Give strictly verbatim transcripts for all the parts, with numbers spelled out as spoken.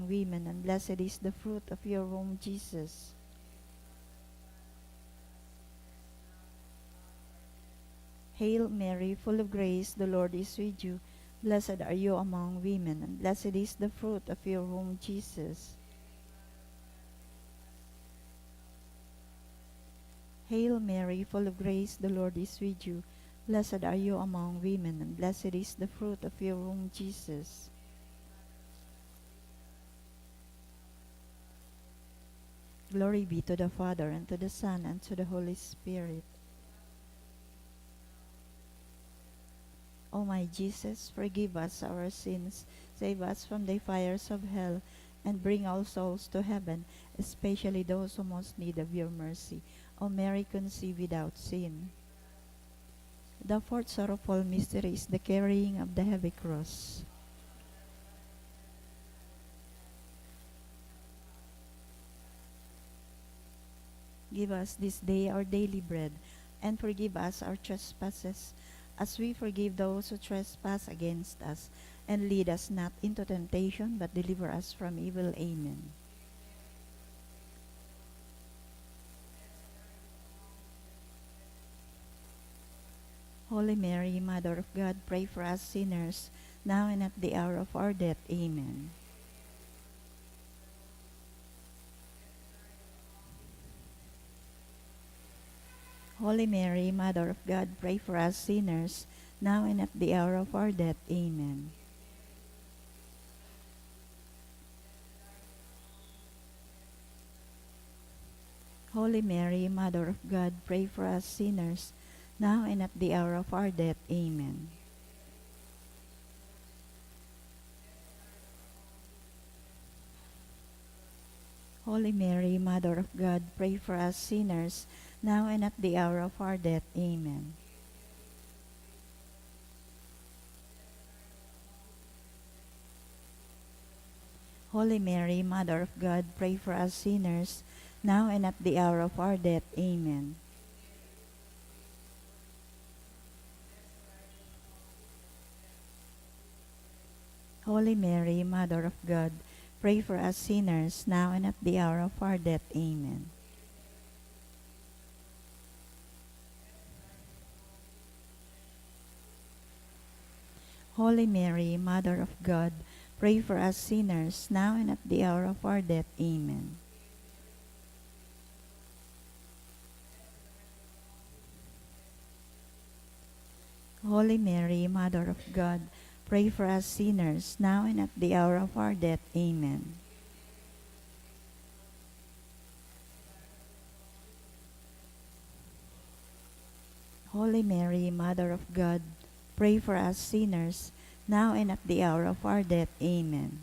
women, and blessed is the fruit of your womb, Jesus. Hail Mary, full of grace, the Lord is with you. Blessed are you among women, and blessed is the fruit of your womb, Jesus. Hail Mary, full of grace, the Lord is with you. Blessed are you among women, and blessed is the fruit of your womb, Jesus. Glory be to the Father, and to the Son, and to the Holy Spirit. O my Jesus, forgive us our sins, save us from the fires of hell, and bring all souls to heaven, especially those who most need of your mercy. O Mary conceived without sin. The fourth sorrowful mystery is the carrying of the heavy cross. Give us this day our daily bread, and forgive us our trespasses, as we forgive those who trespass against us. And lead us not into temptation, but deliver us from evil. Amen. Holy Mary, Mother of God, pray for us sinners, now and at the hour of our death. Amen. Holy Mary, Mother of God, pray for us sinners, now and at the hour of our death. Amen. Holy Mary, Mother of God, pray for us sinners, now and at the hour of our death. Amen. Holy Mary, Mother of God, pray for us sinners, now and at the hour of our death. Amen. Holy Mary, Mother of God, pray for us sinners, now and at the hour of our death. Amen. Holy Mary, Mother of God, pray for us sinners, now and at the hour of our death. Amen. Holy Mary, Mother of God, pray for us sinners, now and at the hour of our death. Amen. Holy Mary, Mother of God, pray for us sinners, now and at the hour of our death. Amen. Holy Mary, Mother of God, pray for us sinners, now and at the hour of our death. Amen.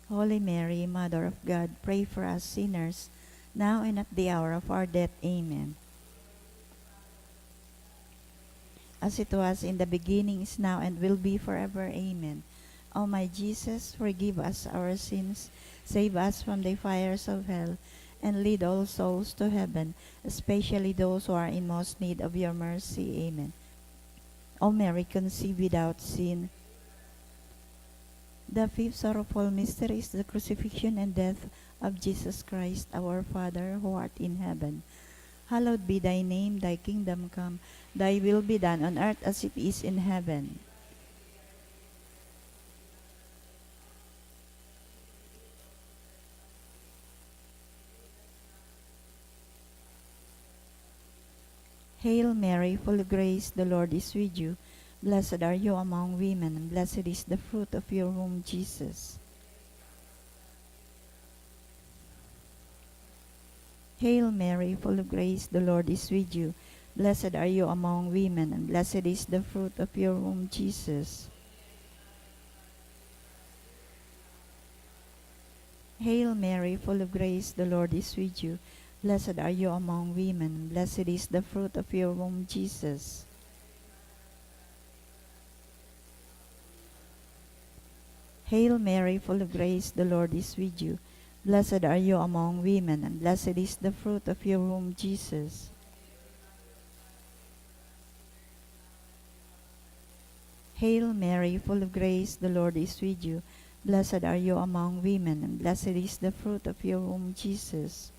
Holy Mary, Mother of God, pray for us sinners, now and at the hour of our death. Amen. As it was in the beginning, is now, and will be forever. Amen. O my Jesus, forgive us our sins, save us from the fires of hell, and lead all souls to heaven, especially those who are in most need of your mercy. Amen. O Mary, conceived without sin. The fifth sorrowful mystery is the crucifixion and death of Jesus Christ. Our Father, who art in heaven, hallowed be thy name, thy kingdom come, thy will be done on earth as it is in heaven. Hail Mary, full of grace, the Lord is with you. Blessed are you among women, and blessed is the fruit of your womb, Jesus. Hail Mary, full of grace, the Lord is with you. Blessed are you among women, and blessed is the fruit of your womb, Jesus. Hail Mary, full of grace, the Lord is with you. Blessed are you among women, and blessed is the fruit of your womb, Jesus. Hail Mary, full of grace, the Lord is with you. Blessed are you among women, and blessed is the fruit of your womb, Jesus. Hail Mary, full of grace, the Lord is with you. Blessed are you among women, and blessed is the fruit of your womb, Jesus.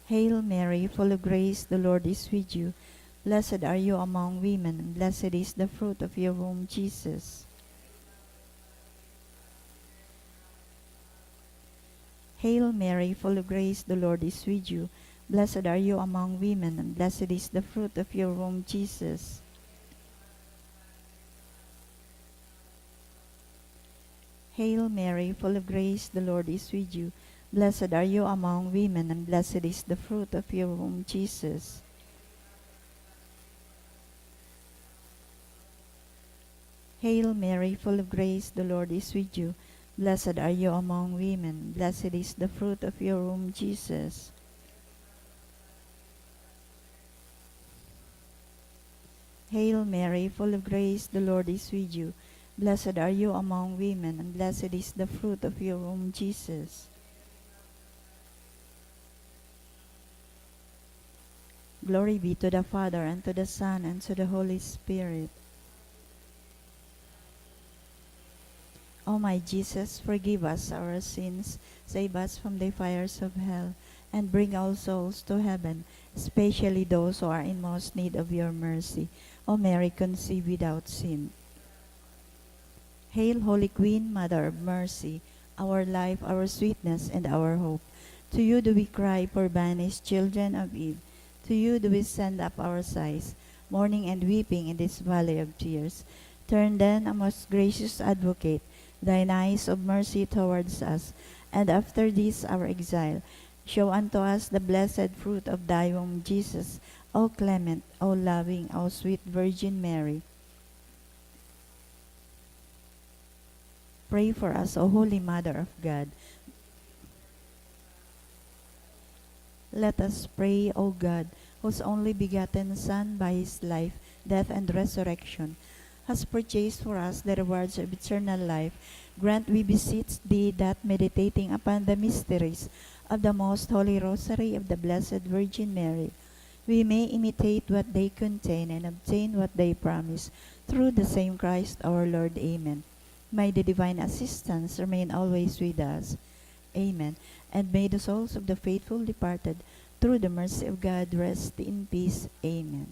Hail Mary, full of grace, the Lord is with you. Blessed are you among women, and blessed is the fruit of your womb, Jesus. Hail Mary, full of grace, the Lord is with you. Blessed are you among women, and blessed is the fruit of your womb, Jesus. Hail Mary, full of grace, the Lord is with you. Blessed are you among women, and blessed is the fruit of your womb, Jesus. Hail Mary, full of grace, the Lord is with you. Blessed are you among women, blessed is the fruit of your womb, Jesus. Hail Mary, full of grace, the Lord is with you. Blessed are you among women, and blessed is the fruit of your womb, Jesus. Glory be to the Father, and to the Son, and to the Holy Spirit. O my Jesus, forgive us our sins, save us from the fires of hell, and bring all souls to heaven, especially those who are in most need of your mercy. O Mary conceived without sin. Hail, Holy Queen, Mother of Mercy, our life, our sweetness, and our hope. To you do we cry, poor banished children of Eve. To you do we send up our sighs, mourning and weeping in this valley of tears. Turn then, O most gracious Advocate, thine eyes of mercy towards us, and after this our exile, show unto us the blessed fruit of thy womb, Jesus. O clement, O loving, O sweet Virgin Mary, pray for us, O Holy Mother of God. Let us pray, O God, whose only begotten Son, by his life, death, and resurrection, has purchased for us the rewards of eternal life. Grant, we beseech thee, that meditating upon the mysteries of the most holy Rosary of the Blessed Virgin Mary, we may imitate what they contain and obtain what they promise, through the same Christ our Lord. Amen. May the divine assistance remain always with us. Amen. And may the souls of the faithful departed, through the mercy of God, rest in peace. Amen.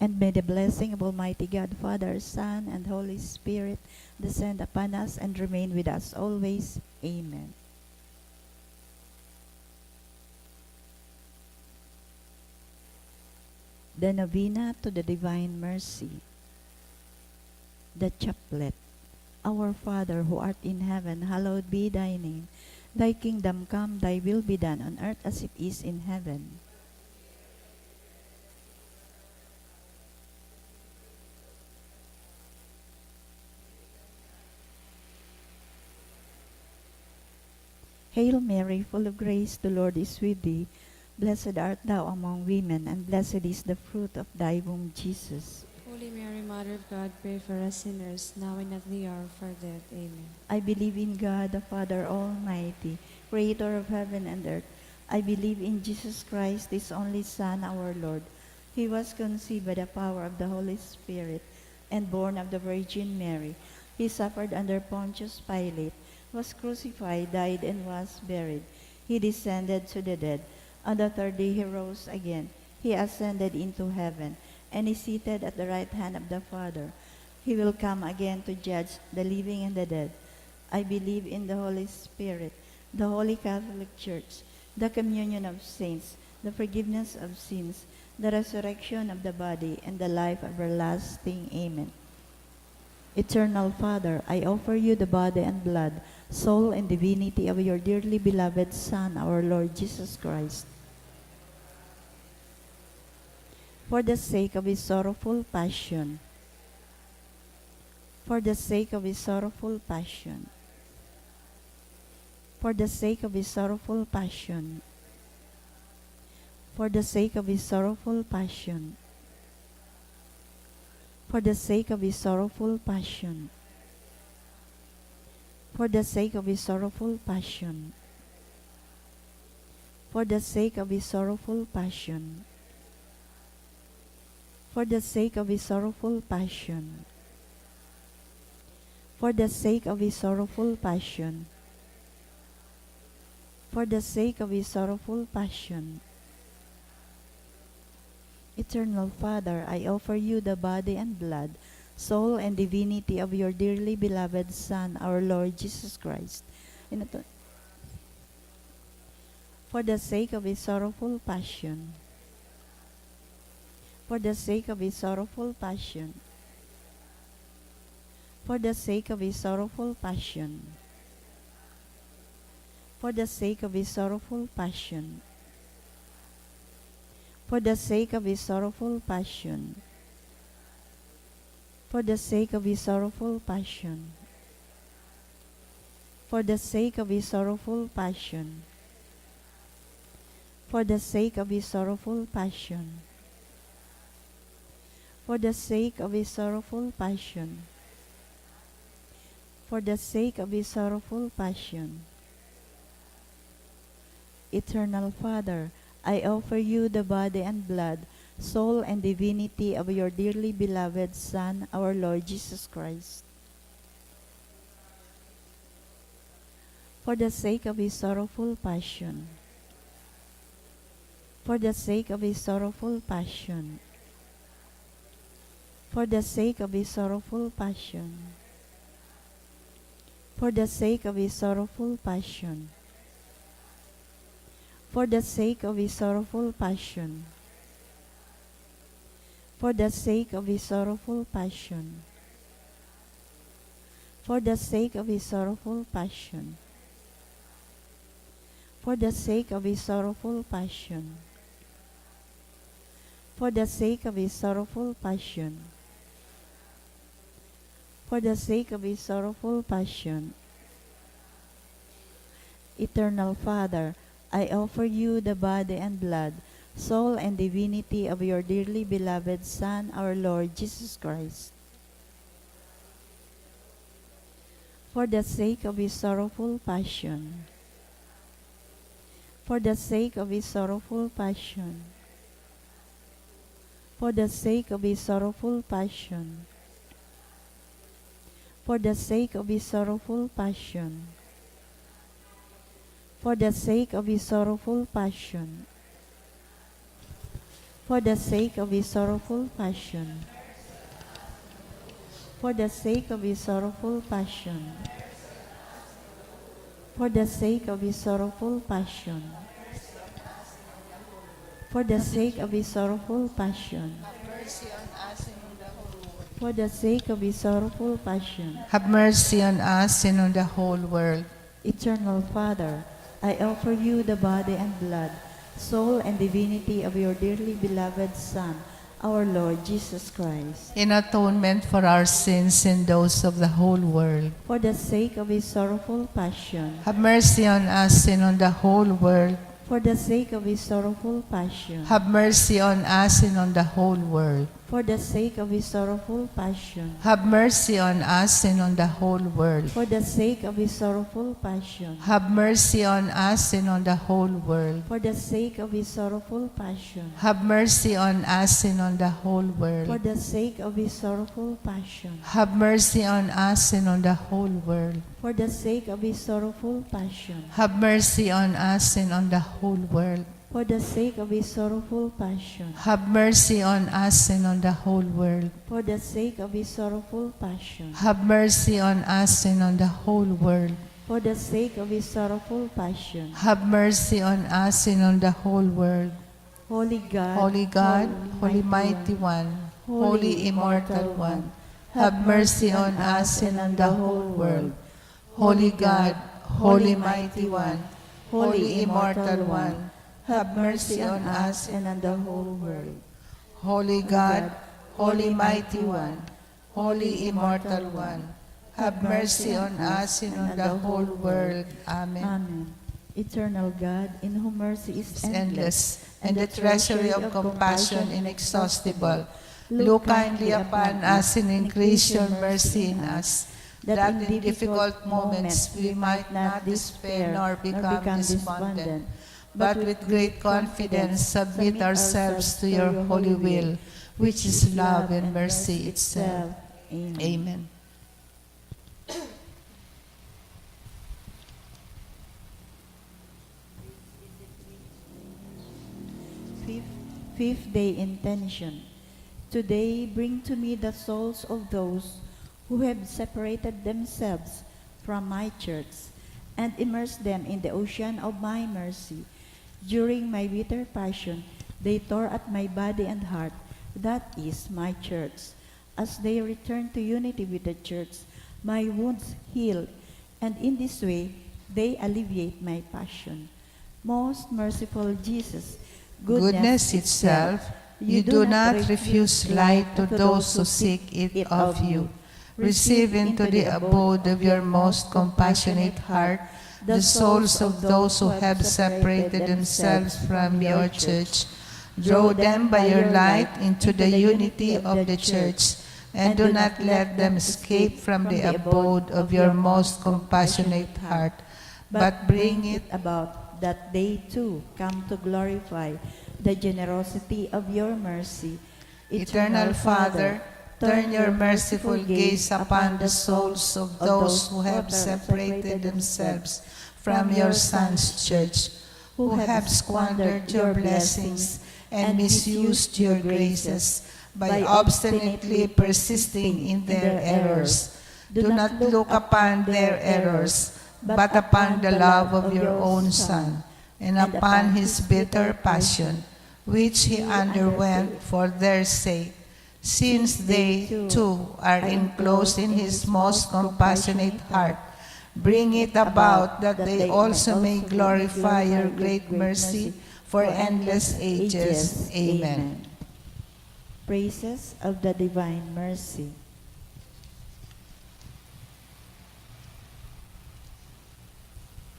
And may the blessing of Almighty God, Father, Son, and Holy Spirit descend upon us and remain with us always. Amen. The Novena to the Divine Mercy. The Chaplet. Our Father, who art in heaven, hallowed be thy name. Thy kingdom come, thy will be done on earth as it is in heaven. Hail Mary, full of grace, the Lord is with thee. Blessed art thou among women, and blessed is the fruit of thy womb, Jesus. Holy Mary, Mother of God, pray for us sinners, now and at the hour of our death. Amen. I believe in God, the Father Almighty, creator of heaven and earth. I believe in Jesus Christ, his only Son, our Lord. He was conceived by the power of the Holy Spirit and born of the Virgin Mary. He suffered under Pontius Pilate, was crucified, died, and was buried. He descended to the dead. On the third day he rose again. He ascended into heaven, and is seated at the right hand of the Father. He will come again to judge the living and the dead. I believe in the Holy Spirit, the Holy Catholic Church, the communion of saints, the forgiveness of sins, the resurrection of the body, and the life everlasting. Amen. Eternal Father, I offer you the body and blood, soul and divinity of your dearly beloved Son, our Lord Jesus Christ. For the sake of his sorrowful passion. For the sake of his sorrowful passion. For the sake of his sorrowful passion. For the sake of his sorrowful passion. For the sake of his sorrowful passion. For the sake of his sorrowful passion. For the sake of his sorrowful passion. For the sake of his sorrowful passion. For the sake of his sorrowful passion. For the sake of his sorrowful passion. Eternal Father, I offer you the body and blood, soul and divinity of your dearly beloved Son, our Lord Jesus Christ. In ato- For the sake of his sorrowful passion. For the sake of his sorrowful passion. For the sake of his sorrowful passion. For the sake of his sorrowful passion. For the sake of his sorrowful passion. For the sake of his sorrowful passion. For the sake of his sorrowful passion. For the sake of his sorrowful passion. For the sake of his sorrowful passion. For the sake of his sorrowful passion. Eternal Father, I offer you the body and blood, soul and divinity of your dearly beloved Son, our Lord Jesus Christ. For the sake of his sorrowful passion. For the sake of his sorrowful passion. For the sake of his sorrowful passion. For the sake of his sorrowful passion. For the sake of his sorrowful passion. For the sake of his sorrowful passion. For the sake of his sorrowful passion. For the sake of his sorrowful passion. For the sake of his sorrowful passion. For the sake of his sorrowful passion. Eternal Father, I offer you the body and blood, soul and divinity of your dearly beloved Son, our Lord Jesus Christ. For the sake of his sorrowful passion. For the sake of his sorrowful passion. For the sake of his sorrowful passion. For the sake of his sorrowful passion. For the sake of his sorrowful passion. For the sake of his sorrowful passion. For the sake of his sorrowful passion. For the sake of his sorrowful passion. For the sake of his sorrowful passion. For the sake of his sorrowful passion. Have mercy on us and on the whole world. Eternal Father, I offer you the body and blood, soul and divinity of your dearly beloved Son, our Lord Jesus Christ. In atonement for our sins and those of the whole world. For the sake of his sorrowful passion. Have mercy on us and on the whole world. For the sake of his sorrowful passion. Have mercy on us and on the whole world. For the sake of his sorrowful passion. Have mercy on us and on the whole world. For the sake of his sorrowful passion. Have mercy on us and on the whole world. For the sake of his sorrowful passion. Have mercy on us and on the whole For world. the sake of his sorrowful passion. Have mercy on us and on the whole world. For the sake of his sorrowful passion. Have mercy on us and on the whole world. For the sake of his sorrowful passion. Have mercy on us and on the whole world. For the sake of his sorrowful passion. Have mercy on us and on the whole world. For the sake of his sorrowful passion. Have mercy on us and on the whole world. Holy God, Holy God, Holy Mighty One, Holy Immortal One, have mercy on us and on the whole world. Holy God, Holy Mighty One, Holy Immortal One, have mercy on us and on the whole world. Holy God, Holy Mighty One, Holy Immortal One, have mercy on us and on the whole world. Amen. Amen. Eternal God, in whom mercy is Is endless, and the treasury of compassion inexhaustible, look kindly upon us and increase your mercy in us, that in difficult moments we might not despair nor become despondent, but with great confidence submit ourselves to your holy will, which is love and mercy itself. Amen. Fifth, fifth day intention. Today, bring to me the souls of those who have separated themselves from my church, and immerse them in the ocean of my mercy. During my bitter passion, they tore at my body and heart, that is, my church. As they return to unity with the church, my wounds heal, and in this way, they alleviate my passion. Most merciful Jesus, Goodness itself, you do not refuse light to those who seek it of you. Receive into the abode of your most compassionate heart the souls of those who have separated themselves from your church. Draw them by your light into the unity of the church, and do not let them escape from the abode of your most compassionate heart, but bring it about that they too come to glorify the generosity of your mercy. Eternal Father, turn your merciful gaze upon the souls of those who have separated themselves from your Son's church, who have squandered your blessings and misused your graces by obstinately persisting in their errors. Do not look upon their errors, but upon the love of your own Son, and upon his bitter passion, which he underwent for their sake. Since they, too, are enclosed in his most compassionate heart, bring it about that they also may glorify your great mercy for endless ages. Amen. Praises of the Divine Mercy.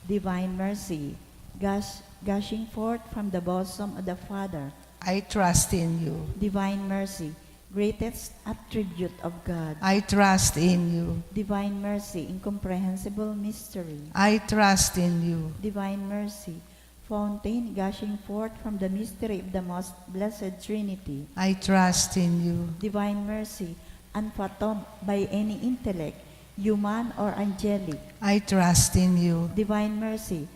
Divine Mercy, gush, gushing forth from the bosom of the Father. I trust in you. Divine Mercy, greatest attribute of God. I trust in you. Divine Mercy, incomprehensible mystery. I trust in you. Divine Mercy, fountain gushing forth from the mystery of the most blessed Trinity. I trust in you. Divine Mercy, unfathomed by any intellect, human or angelic. I trust in you. Divine Mercy,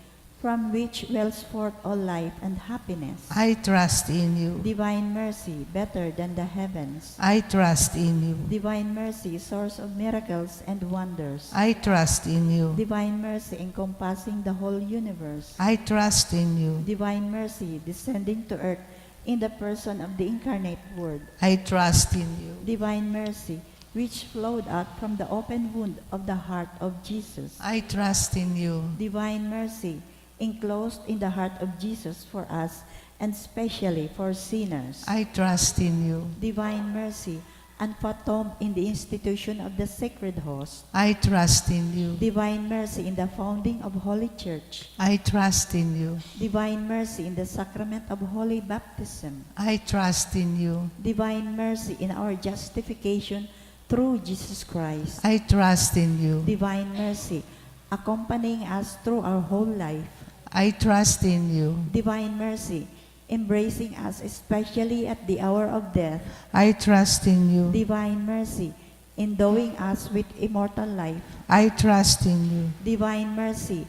from which wells forth all life and happiness. I trust in you. Divine Mercy, better than the heavens. I trust in you. Divine Mercy, source of miracles and wonders. I trust in you. Divine Mercy, encompassing the whole universe. I trust in you. Divine Mercy, descending to earth in the person of the incarnate Word. I trust in you. Divine Mercy, which flowed out from the open wound of the heart of Jesus. I trust in you. Divine Mercy, enclosed in the heart of Jesus for us, and specially for sinners. I trust in you. Divine Mercy, unfathomed in the institution of the Sacred Host. I trust in you. Divine Mercy, in the founding of Holy Church. I trust in you. Divine Mercy, in the sacrament of Holy Baptism. I trust in you. Divine Mercy, in our justification through Jesus Christ. I trust in you. Divine Mercy, accompanying us through our whole life. I trust in you. Divine Mercy, embracing us especially at the hour of death. I trust in you. Divine Mercy, endowing us with immortal life. I trust in you. Divine Mercy,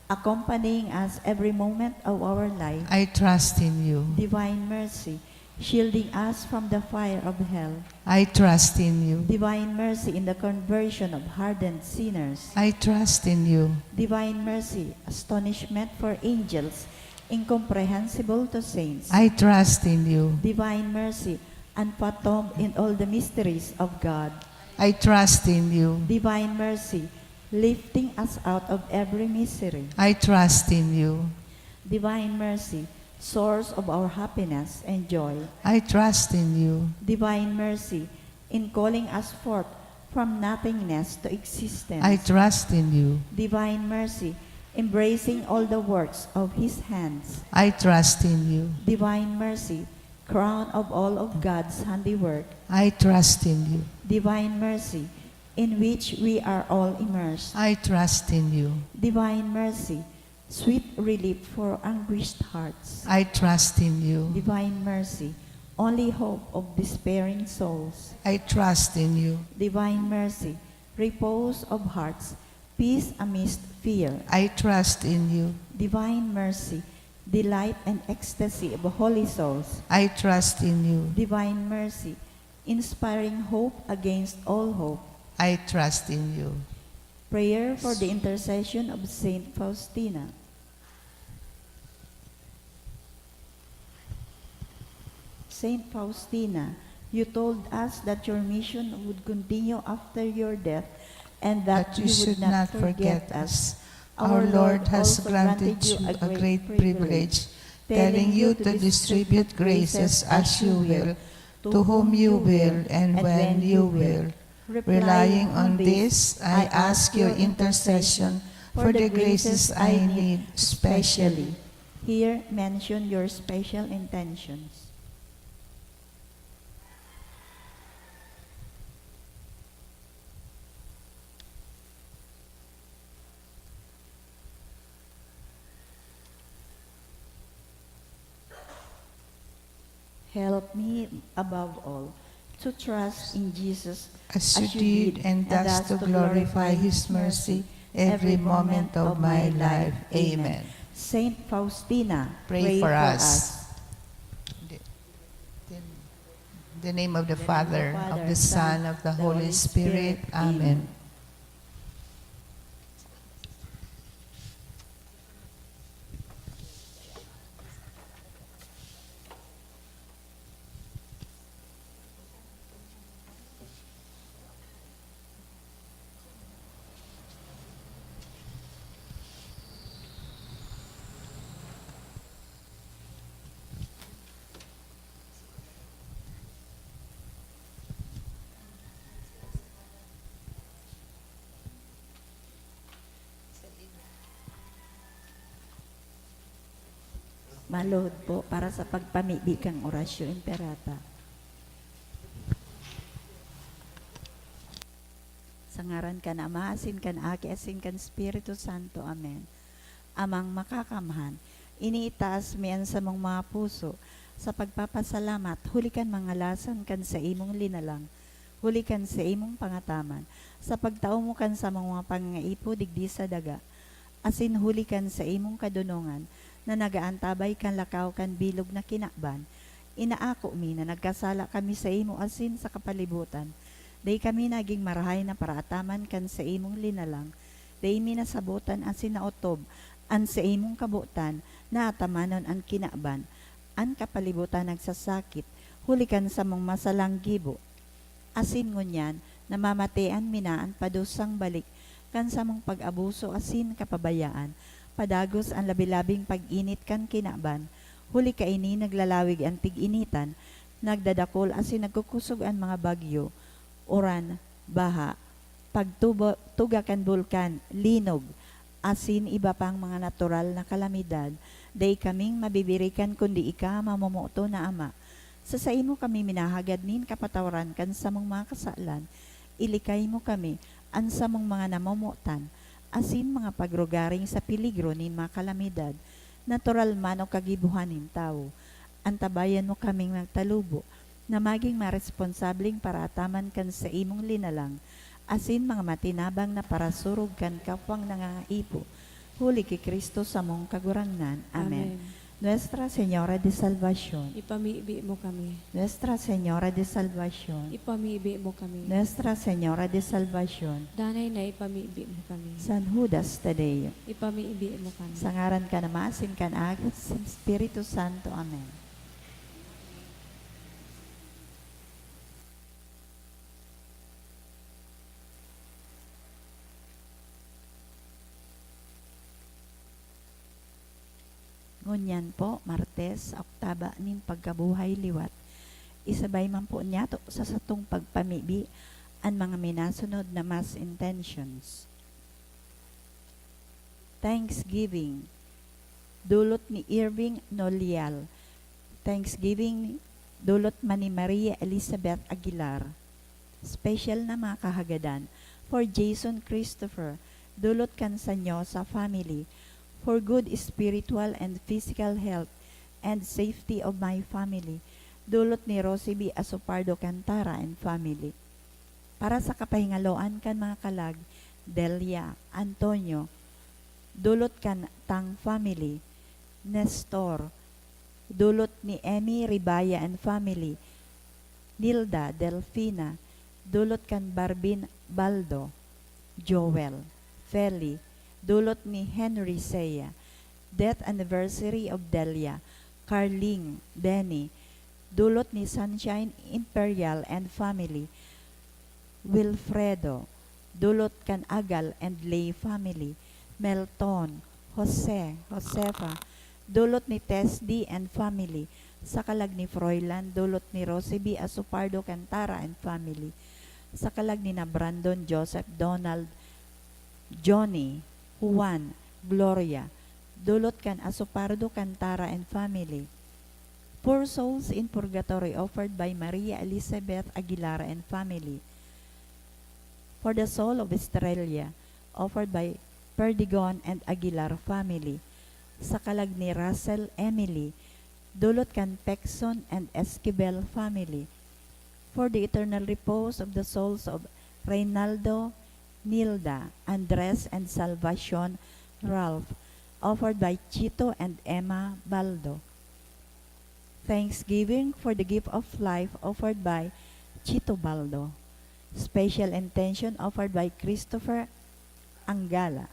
accompanying us every moment of our life. I trust in you. Divine Mercy, shielding us from the fire of hell. I trust in you. Divine Mercy, in the conversion of hardened sinners. I trust in you. Divine Mercy, astonishment for angels, incomprehensible to saints. I trust in you. Divine Mercy, unfathomed in all the mysteries of God. I trust in you. Divine Mercy, lifting us out of every misery. I trust in you. Divine Mercy, source of our happiness and joy. I trust in you. Divine Mercy, in calling us forth from nothingness to existence. I trust in you. Divine Mercy, embracing all the works of His hands. I trust in you. Divine Mercy, crown of all of God's handiwork. I trust in you. Divine Mercy, in which we are all immersed. I trust in you. Divine Mercy, Sweet relief for anguished hearts. I trust in you. Divine mercy, only hope of despairing souls. I trust in you. Divine mercy, repose of hearts, peace amidst fear. I trust in you. Divine mercy, delight and ecstasy of holy souls. I trust in you. Divine mercy, inspiring hope against all hope. I trust in you. Prayer for the intercession of Saint Faustina. Saint Faustina, you told us that your mission would continue after your death and that, That you you would should not not forget forget us. us. Our Lord has also granted you a great privilege, telling you to distribute graces as you will, to whom you will, and when you will. Relying on this, I ask your intercession for the graces I need specially. Here, mention your special intentions. Help me, above all, to trust in Jesus As you did and thus to glorify His mercy every moment of my life. Amen. Saint Faustina, Pray for us. In the name of the Father, of the Son, of the Holy Spirit. Amen. Maluhod po para sa pagpamibi kan Oratio Imperata. Sa ngaran kan Ama, asin kan Aki, asin kan Espiritu Santo. Amen. Amang Makakamhan, iniitaas mi an samong mga puso sa pagpapasalamat huli kan mga lason kan saimong linalang, huli kan saimong pangataman, sa pagtao mo kan samong mga pangangaipo digdi sa daga, asin huli kan saimong kadonongan na nag-aantabay kan lakaw kan bilog na kinaban. Inaako mi na nagkasala kami saimo asin sa kapalibutan. Dai kami nagin marahay na paraataman kan saimong linalang. Dai mi nasabotan asin naotob an saimong kabotan na atamanon an kinaban. An kapalibutan nagsasakit huli kan samong masalang gibo. Asin ngunyan, namamatean mi na an padusang balik kan samong pag-abuso asin kapabayaan, padagos an labi-labing pag-init kan kinaban. Huli kaini naglalawig an tig-initan, nagdadakol asin nagkukusog an mga bagyo, uran, baha, pagtubo-, tuga kan bulkan, linog, asin iba pang mga natural na kalamidad. Dai kaming mabibirikan kundi ika, mamomoton na Ama. Sa saimo kami minahagad nin kapatawaran kan samong mga kasalan, ilikay mo kami, an samong mga namomotan, asin mga pagrugaring sa peligro nin mga kalamidad, natural man o kagibohan nin tawo. Antabayan mo kaming magtalubo, na magin maresponsableng paraataman kan saimong linalang, asin mga matinabang na parasurog kan kapwang nangangaipo, huli ki Cristo samong Kagurangnan. Amen. Amen. Nuestra Señora de Salvacion. Ipamibi mo kami. Nuestra Señora de Salvacion. Ipamibi mo kami. Nuestra Señora de Salvacion. Danay na ipamibi mo kami. San Judas Tadeo. Ipamibi mo kami. Sa ngaran kan Ama, asin kan Aki, asin Espiritu Santo. Amen. Ngunyan po, Martes, sa oktaba nin pagkabuhay liwat, isabay man po niyato sa satong pagpamibi an mga minasunod na mass intentions. Thanksgiving, dulot ni Irving Nolial. Thanksgiving, dulot man ni Maria Elizabeth Aguilar. Special na mga kahagadan for Jason Christopher, dulot kan Sanyosa family. for good spiritual and physical health and safety of my family. Dulot ni Rosiby Asopardo Cantara and family. Para sa kapahingaloan kan mga kalag, Delia, Antonio, dulot kan Tang family, Nestor, dulot ni Emmy Ribaya and family, Nilda, Delfina, dulot kan Barbin Baldo, Joel, Feli, dulot ni Henry Seiya, death anniversary of Delia, Carling, Benny, dulot ni Sunshine Imperial and family, Wilfredo, dulot kan Agal and Lay family, Melton, Jose, Josefa, dulot ni Tesdi and family, sa kalag ni Froilan, dulot ni Rosiby Asopardo Cantara and family, sa kalag ni na Brandon, Joseph, Donald, Johnny, Juan, Gloria, dulot kan Asopardo Cantara and family. Poor souls in purgatory offered by Maria Elizabeth Aguilar and family. For the soul of Estrella, offered by Perdigon and Aguilar family. Sa kalag ni Russell Emily, dulot kan Pexon and Esquivel family. For the eternal repose of the souls of Reynaldo, Nilda, Andres, and Salvacion Ralph, offered by Chito and Emma Baldo. Thanksgiving for the gift of life offered by Chito Baldo. Special intention offered by Christopher Angala.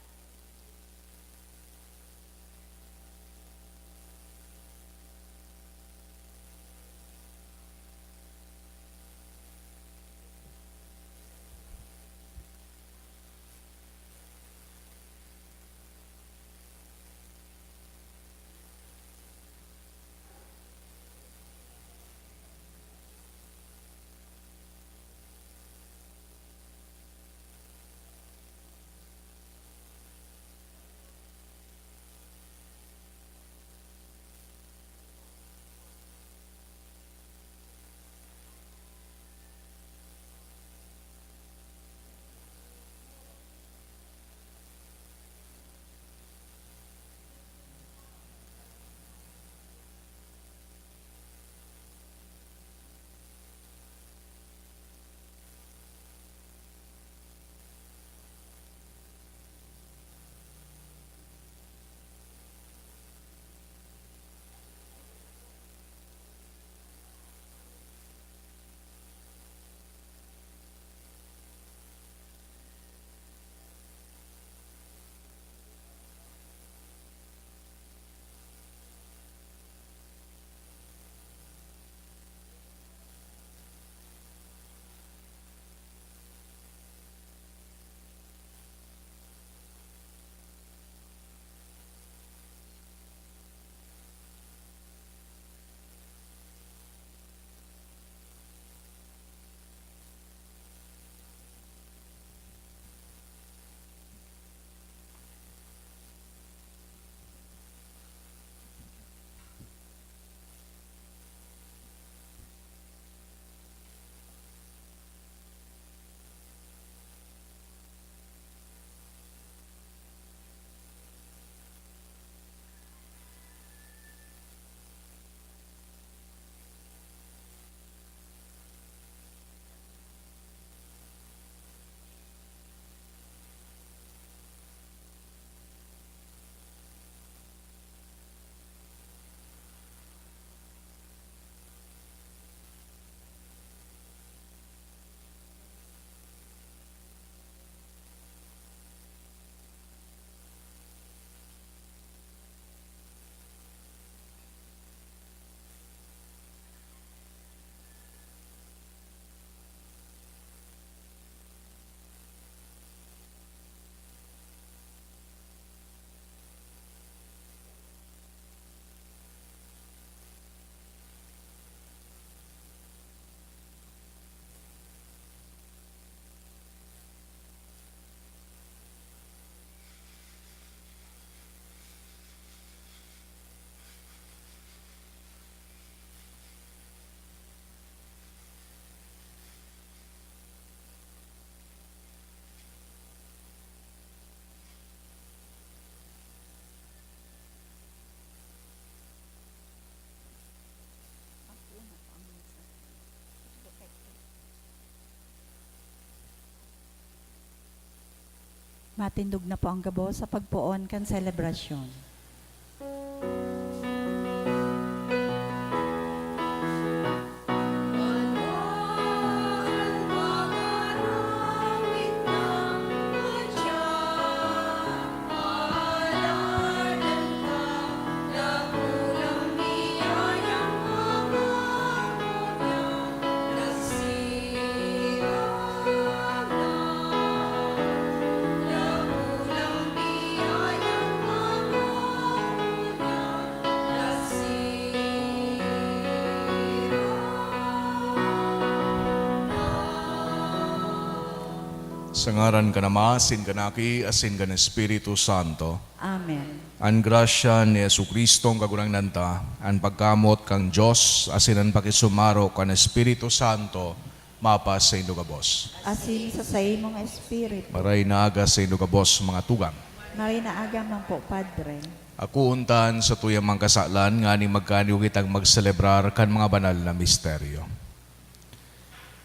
Matindog na po ang gabos sa pagpoon kan selebrasyon. Sa ngaran kan Ama, asin kan Aki, asin kan Espiritu Santo. Amen. An grasya ni Jesu-Cristo, an Kagurangnan ta, an pagkamoot kan Dios, asin an pakisumaro kan Espiritu Santo, mapasaindo gabos. Asin sa saimong espiritu. Maray na aga saindo gabos, mga tugang. Maray na aga man po, Padre. Akoon ta an satuyang mga kasalan nganing magkaniyo kitang magselebrar kan mga banal na misteryo.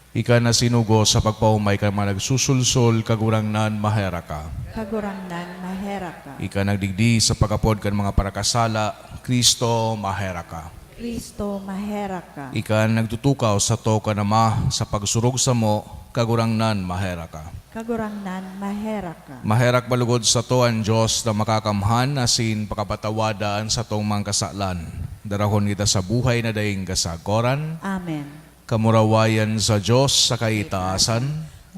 Ika na sinugo sa pagpaomay kan mga nagsusulsol, Kagurangnan, maherak ka. Kagurangnan, maherak ka. Ika nagdigdi sa pag-apod kan mga parakasala, Cristo, maherak ka. Cristo, maherak ka. Ika nagtutukaw sato kan Ama sa pagsurog samo, Kagurangnan, maherak ka. Kagurangnan, maherak ka. Maherak man lugod sato an Dios na makakamhan asin pakapatawada an satong mga kasalan. Darahon kita sa buhay na daing kasagoran. Amen. Kamurawayan sa Dios sa kaitaasan,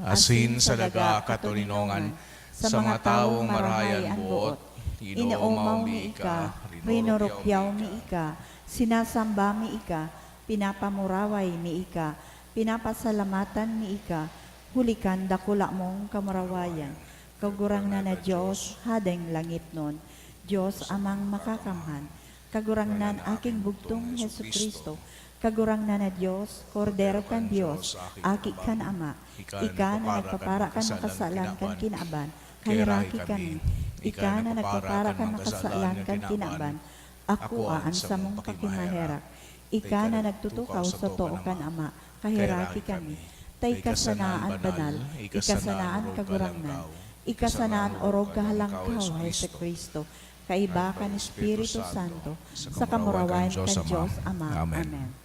asin sa daga katoninongan, sa mga tawong marahay an boot. Inoomaw mi ika, rinurukyaw mi ika, sinasamba mi ika, pinapamuraway mi ika, pinapasalamatan mi ika, huli kan dakula mong kamurawayan, Kagurangnan na Dios, Hadeng langitnon, Dios Amang Makakamhan, Kagurangnan, Aking Bugtong Jesu-Cristo, Kagurangnan na Dios, Kordero kan Dios, Aki kan Ama, Ika na nagpapara kan makasalan kan kinaban, kaheraki kami. Ika na nagpapara kan makasalan kan kinaban, akoa an samong pakimaherak. Ika na nagtutukaw sa too kan Ama, kaheraki kami. Ta ika sana an banal, ika sana an Kagurangnan, ika sana an orog kahalangkaw, Jesu-Cristo. Kaiba kan Espiritu Santo, sa kamurawayan kan Dios Ama. Amen.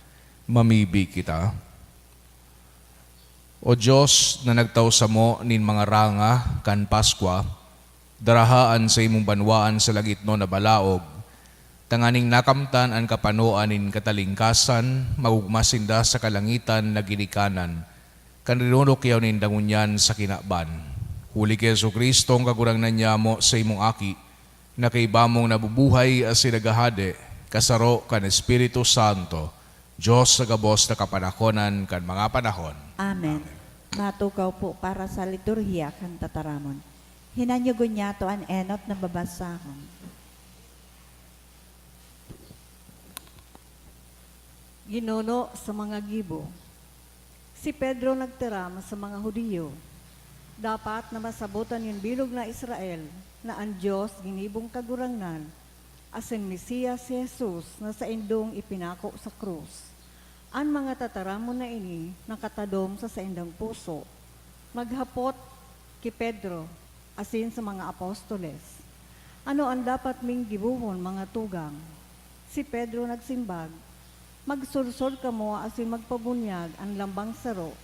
Mamibi kita. O Dios na nagtao samo nin mga ranga kan Paskwa, daraha an saimong banwaan sa langitnon na balaog, tanganing nakamtan an kapanoan nin katalingkasan, magugma sinda sa kalangitan na ginikanan kan rinurukyaw ninda ngunyan sa kinaban. Huli ki Jesu-Cristo, an Kagurangnan nyamo, saimong Aki, na kaiba mong nabubuhay asin naghahade, kasaro kan Espiritu Santo, Dios sa gabos na kapanahonan kan mga panahon. Amen. Matukaw po para sa liturhiya kan tataramon. Hinanyugon niyato an enot na babasahon. Ginuno sa mga gibo. Si Pedro nagtaram sa mga Judio, "Dapat na masabotan nin bilog na Israel na an Dios ginibong Kagurangnan asin Mesias si Jesus na saindong ipinako sa krus." An mga tataramon na ini nakatadom sa saindang puso. Naghapot ki Pedro asin sa mga apostoles, "Ano an dapat ming gibohon, mga tugang?" Si Pedro nagsimbag, "Magsursor kamo asin magpabunyag an lambang saro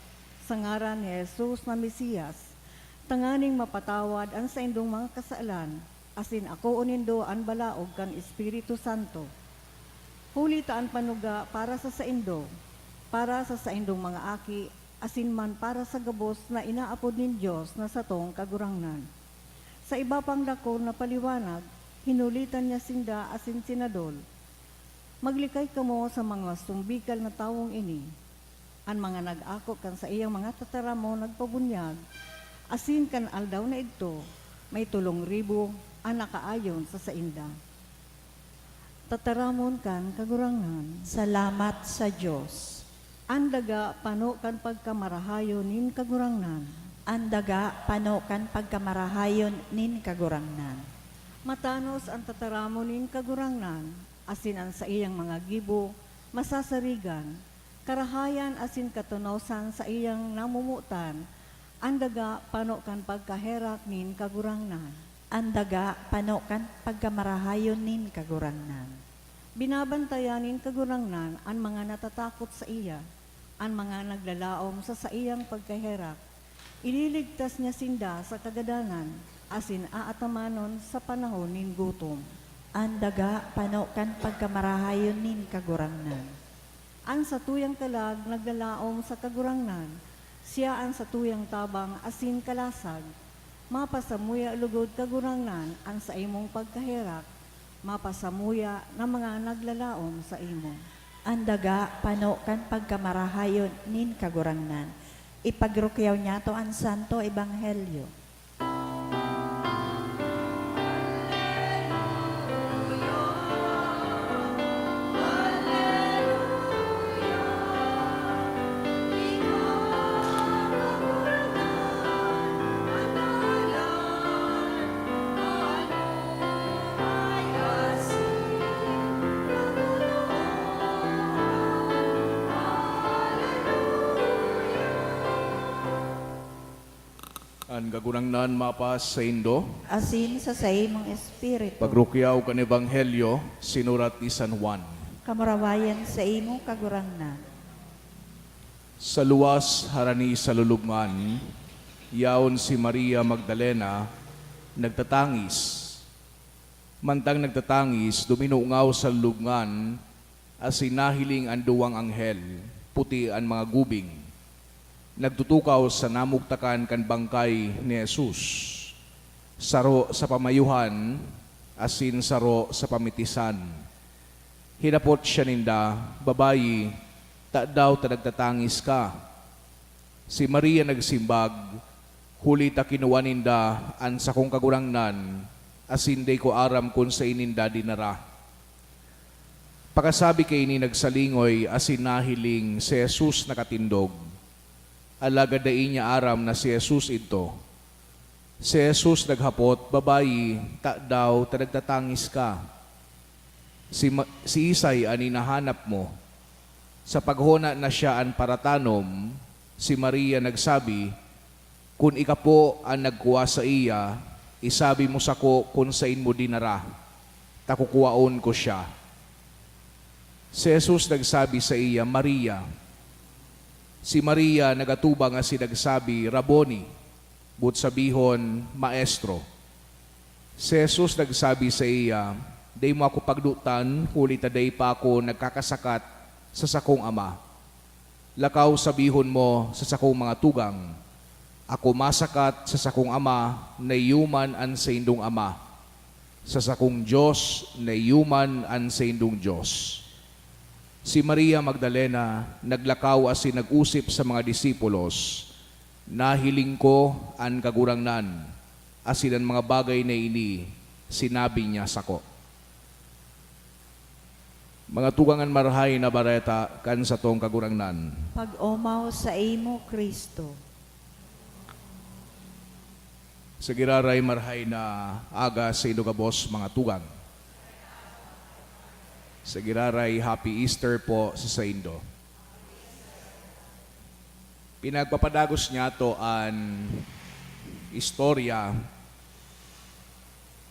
sa ngaran ni Jesus na Mesias, tanganing mapatawad an saindong mga kasalan, asin akoon nindo an balaog kan Espiritu Santo. Huli ta an panuga para sa saindo, para sa saindong mga aki, asin man para sa gabos na inaapod nin Dios na satong Kagurangnan." Sa iba pang dakul na paliwanag, hinulitan niya sinda asin sinadol, "Maglikay kamo sa mga sumbikal na tawong ini." An mga nag-ako kan saiyang mga tataramon nagpabunyag, asin kan aldaw na idto, may tolong ribo an nakaayon sa sainda. Tataramon kan Kagurangnan. Salamat sa Dios. An daga pano kan pagkamarahayon nin Kagurangnan. An daga pano kan pagkamarahayon nin Kagurangnan. Matanos an tataramon nin Kagurangnan, asin an saiyang mga gibo masasarigan. Karahayan asin katonosan saiyang namomotan, An daga pano kan pagkaherak nin Kagurangnan. An daga pano kan pagkamarahayon nin Kagurangnan. Binabantayan nin Kagurangnan an mga natatakot saiya, an mga naglalaom sa saiyang pagkaherak. Ililigtas niya sinda sa kagadanan, asin aatamanon sa panahon nin gutom. An daga pano kan pagkamarahayon nin Kagurangnan. An satuyang kalag naglalaom sa Kagurangnan, siya an satuyang tabang asin kalasag. Mapasamuya lugod, Kagurangnan, an saimong pagkaherak, mapasamuya na mga naglalaom saimo. An daga pano kan pagkamarahayon nin Kagurangnan. Ipagrukyaw niyato an Santo Ebanghelyo. An Kagurangnan mapas saindo. Asin sa saimong espiritu. Pagrukyaw kan Ebanghelyo sinurat ni San Juan. Kamurawayan saimo, Kagurangnan. Sa luwas harani sa lulubngan, yaon si Maria Magdalena nagtatangis. Mantang nagtatangis, duminungaw sa lulubngan asin nahiling an duwang anghel, puti an mga gubing, nagtutukaw sa namugtakan kan bangkay ni Jesus, saro sa pamayuhan asin saro sa pamitisan. Hinapot siya ninda, "Babayi, tadaw ta nagtatangis ka?" Si Maria nagsimbag, "Huli ta kinua ninda an sakong Kagurangnan, asin dai ko aram kun saen ninda dinara." Pakasabi kaini nagsalingoy asin nahiling si Jesus nakatindog. Alagad dai niya aram na si Jesus idto. Si Jesus naghapot, "Babayi, tadaw ta nagtatangis ka? Si ma-, siisay an hinahanap mo?" Sa paghona na siya an paratanom, si Maria nagsabi, "Kun ika po an nagkua saiya, isabi mo sako kun saen mo dinara, ta kukuaon ko siya." Si Jesus nagsabi saiya, "Maria." Si Maria nagatubang asin nagsabi, "Rabboni," boot sabihon, "Maestro." Si Jesus nagsabi saiya, "Dai mo ako pagdotan, huli ta dai pa ako nagkakasakat sa sakong Ama. Lakaw sabihon mo sa sakong mga tugang, 'Ako masakat sa sakong Ama na iyo man an saindong Ama, sa sakong Dios na iyo man an saindong Dios.'" Si Maria Magdalena naglakaw asin nag-osip sa mga disipulos, "Nahiling ko an Kagurangnan, asin an mga bagay na ini sinabi niya sako." Mga tugang, an Marahay na Bareta kan satong Kagurangnan. Pag-omaw saimo, Cristo. Sa giraray, marahay na aga saindo gabos, mga tugang. Sa giraray, Happy Easter po sa saindo. Pinagpapadagos niyato an istorya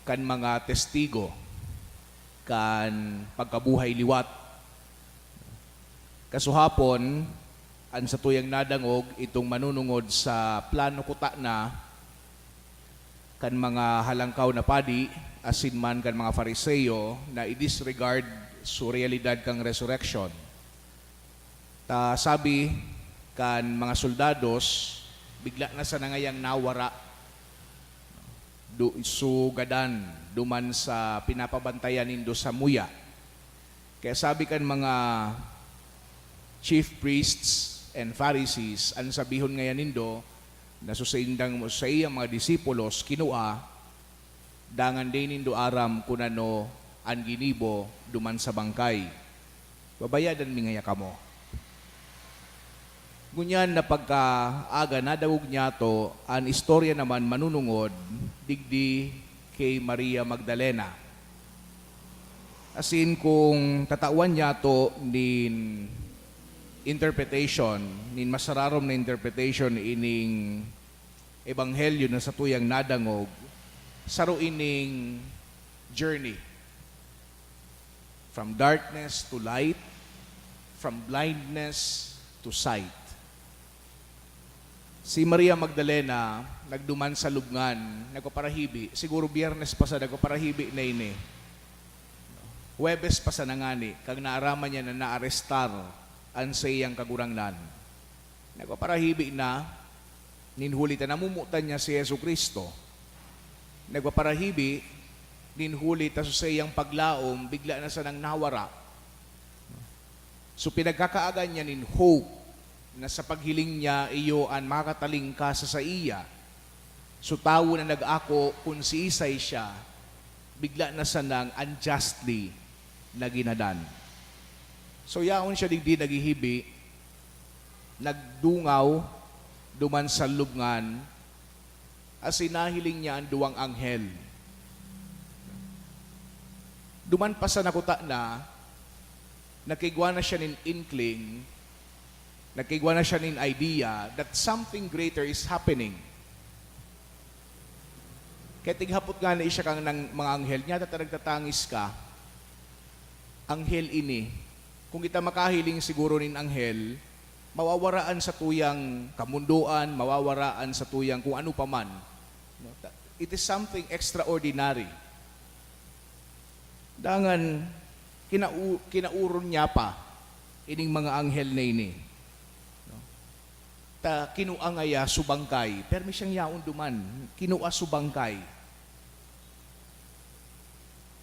kan mga testigo kan pagkabuhay liwat. Kasuhapon, an satuyang nadangog, itong manunungod sa plano kutana kan mga halangkaw na padi asin man kan mga Fariseo na i-disregard so realidad kan resurrection. Ta sabi kan mga soldados, bigla na sana ngayang nawara, du-, so gadan duman sa pinapabantayan nindo samuya. Kaya sabi kan mga chief priests and Pharisees, "An sabihon ngayan nindo na so saindang, saiyang mga disipulos kinua, dangan dai nindo aram kun ano an ginibo duman sa bangkay. Babayadan mi ngaya kamo." Ngunyan na pagkaaga, nadangog niyato an istorya naman manunungod digdi ki Maria Magdalena. Asin kun tatawan niyato nin interpretation, nin masararom na interpretation ining Ebanghelyo na satuyang nadangog, saro ining journey. From darkness to light, from blindness to sight. Si Maria Magdalena nagduman sa lubngan, nagpaparahibi. Siguro Biyernes pa sa nagpaparahibi na ini. Huwebes pa sa nangani, kag naaraman niya na naarestar an saiyang Kagurangnan. Nagpaparahibi na, nin huli ta namomotan niya si Jesu-Cristo. Nagpaparahibi, nin huli ta sa saiyang paglaom, bigla na sanang nawara. So, pinagkakaagan niya nin hope na sa paghiling niya, iyo an makakatalingkas sa saiya. So, tawo na nag-ako kun siisay siya, bigla na sanang unjustly na ginadan. So, yaon siya digdi naghihibi, nagdungaw duman sa lubngan, asin nahiling niya an duwang anghel. Duman pa sa nakutana, nakaigwa na siya nin inkling, nakaigwa na siya nin idea that something greater is happening. Kaya tighapot ngani siya kan nang mga anghel, "Nyata ta nagtatangis ka?" Anghel ini. Kung kita makahiling siguro nin anghel, mawawara an satuyang kamondoan, mawawara an satuyang kung ano pa man. No? Ta-, it is something extraordinary. Dangan, kinau-, kinauron niya pa ining mga anghel na ini. No? Ta kinua ngaya su bangkay. Permi siyang yaon duman. Kinua su bangkay.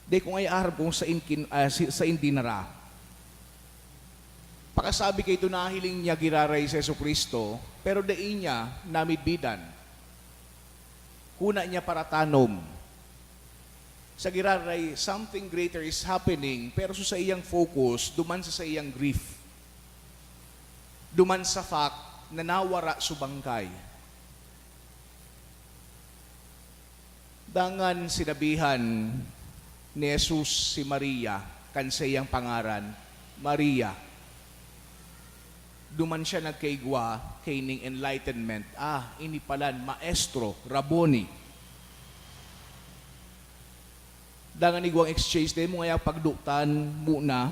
Dai ko ngaya aram kung sain kin-, ah, si-, sain dinara. Pakasabi kaidto, nahiling niya giraray si Jesu-Cristo, pero dai niya namidbidan. Kuna niya paratanom. Sa giraray, something greater is happening, pero sa saiyang focus, duman sa saiyang grief. Duman sa fact na nawara su bangkay. Dangan sinabihan ni Jesus si Maria kan saiyang pangaran, "Maria." Duman siya nagkaigwa kaining enlightenment, "Ah, ini palan, Maestro, Rabboni." Dangan igwang exchange, dai mo ngaya pagdotan muna,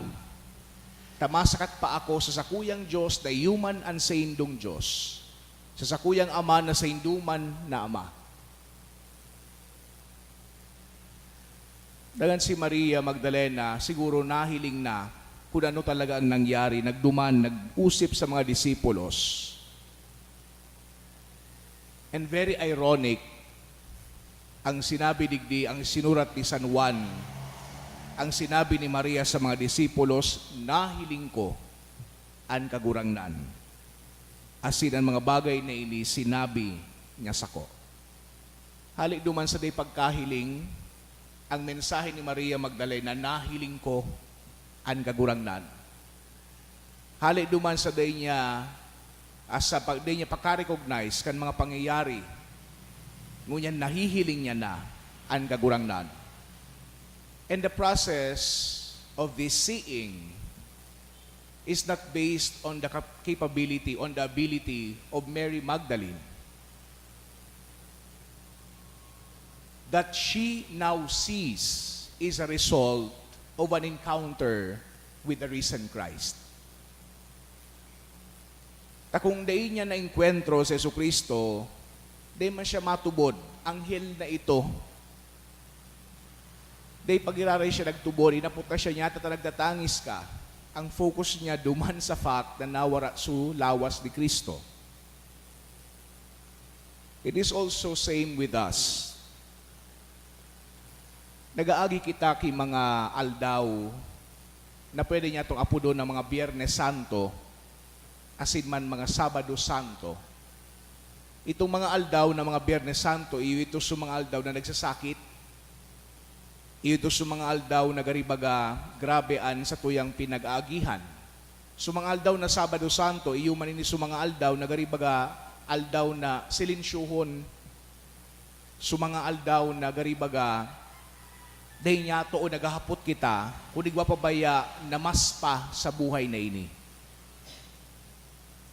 ta masakat pa ako sa sakuyang Dios na iyo man an saindong Dios, sa sakuyang Ama na saindo man na Ama. Dangan si Maria Magdalena, siguro nahiling na kun ano talaga ang nangyari, nagduman, nag-usip sa mga disipulos. And very ironic, ang sinabi digdi, ang sinurat ni San Juan, ang sinabi ni Maria sa mga disipulos, "Nahiling ko an Kagurangnan." Asin an mga bagay na ini sinabi niya sako. Hali duman sa dai pagkahiling, ang mensahe ni Maria Magdalena, "Nahiling ko an Kagurangnan." Hali duman sa dai niya, ah, sa pag-, dai niya pagka-recognize kan mga pangyayari, ngunyan nahihiling niya na an Kagurangnan. And the process of this seeing is not based on the cap-, capability, on the ability of Mary Magdalene. That she now sees is a result of an encounter with the risen Christ. Ta kung dai niya naengkwentro si Jesu-Cristo, dai man siya matubod, anghel na ito. Dai pa giraray siya nagtubod, inapot na siya, "Nyata ta nagtatangis ka?" Ang focus niya duman sa fact na nawara su lawas ni Cristo. It is also same with us. Nagaagi kita ki mga aldaw na pwede niyatong apodon na mga Biyernes Santo, asin man mga Sabado Santo. Itong mga aldaw na mga Biyernes Santo, iyo ito sa mga aldaw na nagsasakit. Iyo ito sa mga aldaw na gari baga grabe an satuyang pinag-aagihan. Sa mga aldaw na Sabado Santo, iyo man ini sa mga aldaw na gari baga aldaw na silensyohon. Sa mga aldaw na gari baga, dai niyato o naghahapot kita, kun igwa pa baya na mas pa sa buhay na ini.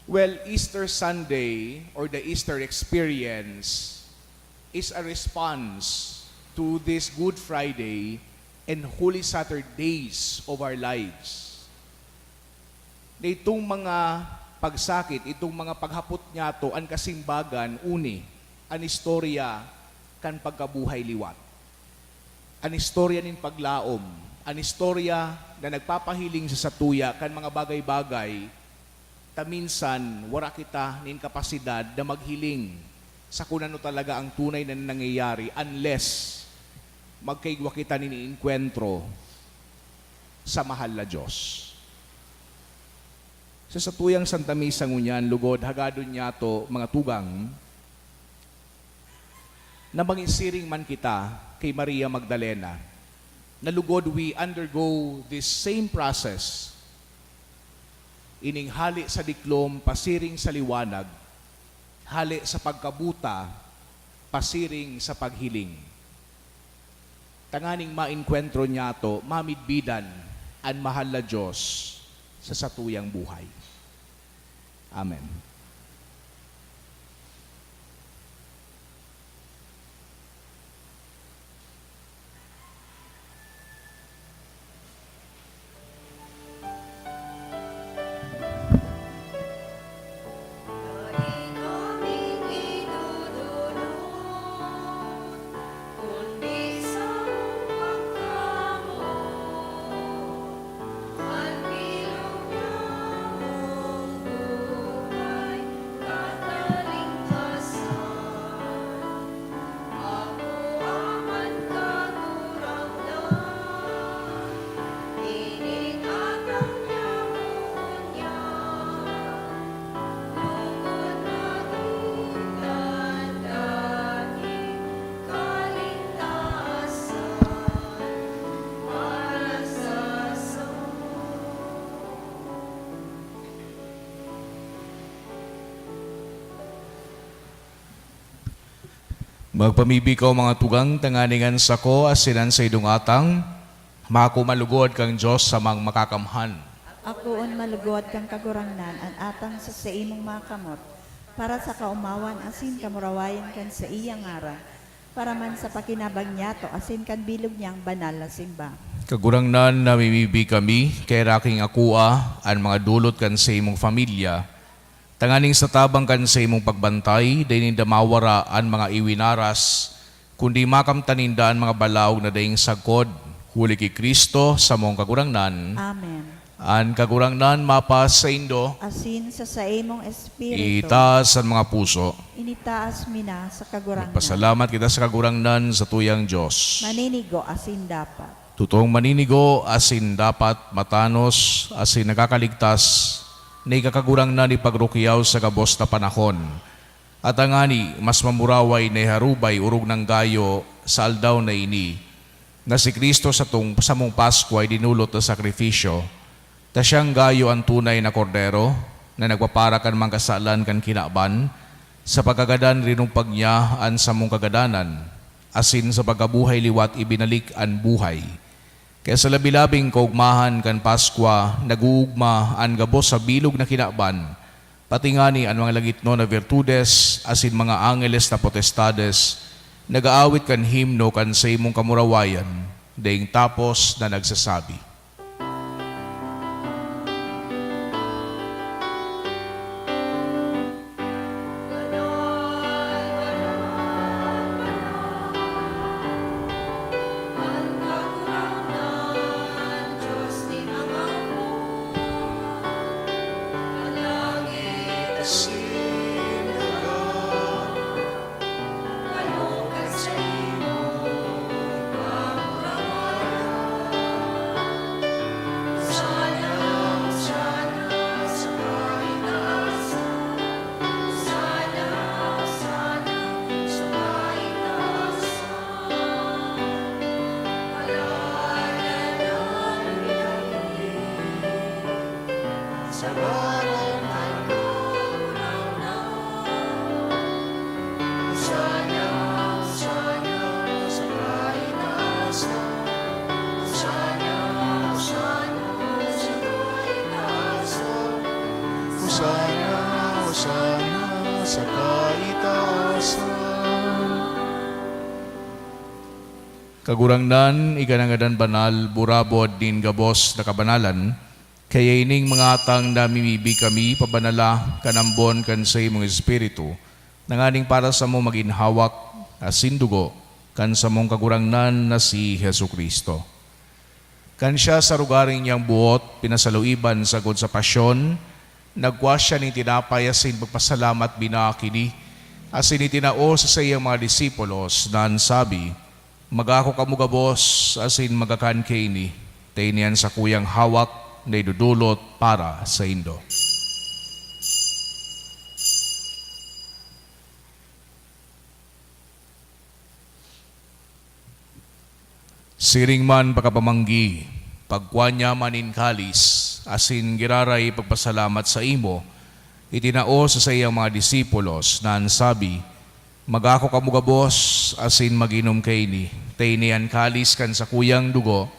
Well, Easter Sunday or the Easter experience is a response to this Good Friday and Holy Saturdays of our lives. Na itong mga pagsakit, itong mga paghapot niyato, an kasimbagan, uni, an istorya kan pagkabuhay liwat. An istorya nin paglaom, an istorya na nagpapahiling sa satuya kan mga bagay-bagay ta minsan wara kita nin kapasidad na maghiling sa kun ano talaga ang tunay na nangyayari unless magkaigwa kita nin enkwentro sa mahal na Diyos. Sa satuyang Santa Misa ngunyan, lugod, hagadon niyato, mga tugang, na mangisiring man kita ki Maria Magdalena, na lugod we undergo this same process, ining hale sa diklom pasiring sa liwanag, hale sa pagkabuta pasiring sa paghiling. Tanganing maengkwentro niyato, mamidbidan an mahal na Diyos sa satuyang buhay. Amen. Magpamibi kaw, mga tugang, tanganing an sako asin an saindong atang mako malugod kan Dios Samang Makakamhan. Akoon malugod kan Kagurangnan an atang sa saimong mga kamot, para sa kaomawan asin kamurawayan kan saiyang ngaran, para man sa pakinabang niyato asin kan bilog niyang banal na simba. Kagurangnan, namimibi kami, kaheraki ning akoa an mga dulot kan saimong pamilya, tanganing sa tabang kan saimong pagbantay, dai ninda mawara an mga iwinaras, kundi makamtan ninda an mga balaog na daing sagkod, huli ki Cristo, samong Kagurangnan. Amen. An Kagurangnan mapasaindo. Asin sa saimong espiritu. Itaas an mga puso. Initaas mi na sa Kagurangnan. Magpasalamat kita sa Kagurangnan, satuyang Dios. Maninigo asin dapat. Totoong maninigo asin dapat, matanos asin nakakaligtas, na ika Kagurangnan ipagrukyaw sa gabos na panahon. At tangani, mas mamuraway na iharubay orog nang gayo sa aldaw na ini, na si Cristo satong, samong Paskwa idinolot na sakripisyo, ta siyang gayo an tunay na Kordero na nagpapara kan mga kasalan kan kinaban, sa pagkagadan rinumpag niya an samong kagadanan, asin sa pagkabuhay liwat ibinalik an buhay. Kaya sa labi-labing kaogmahan kan Paskwa, nag-oogma an gabos sa bilog na kinaban, pati ngani an mga lagitnon na birtudes asin mga angeles na potestades nag-aawit kan himno kan saimong kamurawayan, daing tapos na nagsasabi. Kagurangnan, ika na ngadan banal, burabod nin gabos na kabanalan, kaya ining mga atang namimibi kami pabanala kan ambon kan saimong Espiritu, tanganing para samo magin hawak asin dugo kan samong Kagurangnan na si Jesu-Cristo. Kan siya sa rogaring niyang buot pinasaluiban sagkod sa pasyon, nagkua siya nin tinapay asin pagpasalamat binaak ini, asin itinao sa saiyang mga disipulos na an sabi, "Magako kamo gabos asin magakan kaini, ta ini an sakuyang hawak na idodolot para saindo." Siring man pakapamanggi, pagkua niya man nin kalis, asin giraray pagpasalamat sa imo, itinao sa saiyang mga disipulos na an sabi, "Magako kamo gabos asin mag-inom kaini, ta ini an kalis kan sakuyang dugo,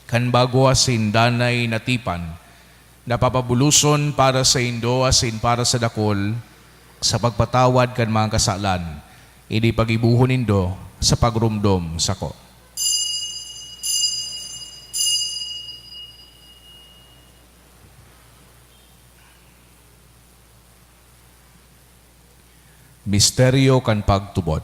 kan bago asin danay na tipan, na papabuloson para saindo asin para sa dakul sa pagpatawad kan mga kasalan. Ini paggibohon nindo sa pagromdom sako." Misteryo kan pagtubod.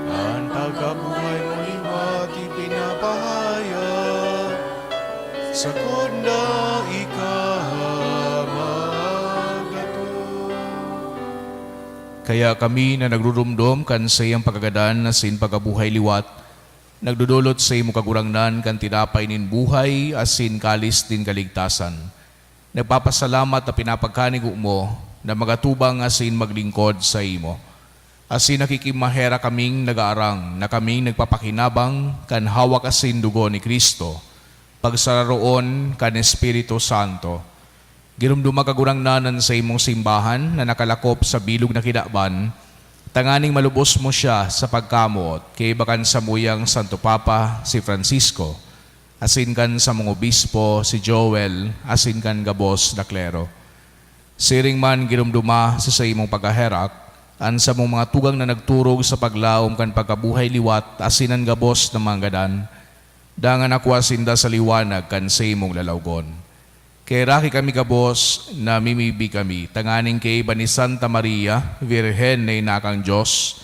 An pagkabuhay mo liwat ipinapahayag, sagkod na ika magaton. Kaya kami na nagruromdom kan saiyang pagkagadan asin pagkabuhay liwat, nagdodolot sa imo, Kagurangnan, kan tinapay nin buhay asin kalis nin kaligtasan. Nagpapasalamat na pinapagkanigo mo na magatubang asin maglingkod saimo. Asin nakikimaherak kaming nagaarang na kaming nagpapakinabang kan hawak asin dugo ni Cristo, pagsararoon kan Espiritu Santo. Giromdoma, Kagurangnan, an saimong simbahan na nakalakop sa bilog na kinaban, tanganing malubos mo siya sa pagkamoot, kaiba kan samuyang Santo Papa, si Francisco, asin kan samong obispo, si Joel, asin kan gabos na klero. Siring man giromdoma sa saimong pagkaherak an samong mga tugang na nagturog sa paglaom kan pagkabuhay liwat asin an gabos na mga gadan, dangan nakua sinda sa liwanag kan saimong lalawgon. Kaheraki kami gabos, namimibi kami, tanganing kaiba ni Santa Maria, Birhen na ina kan Dios,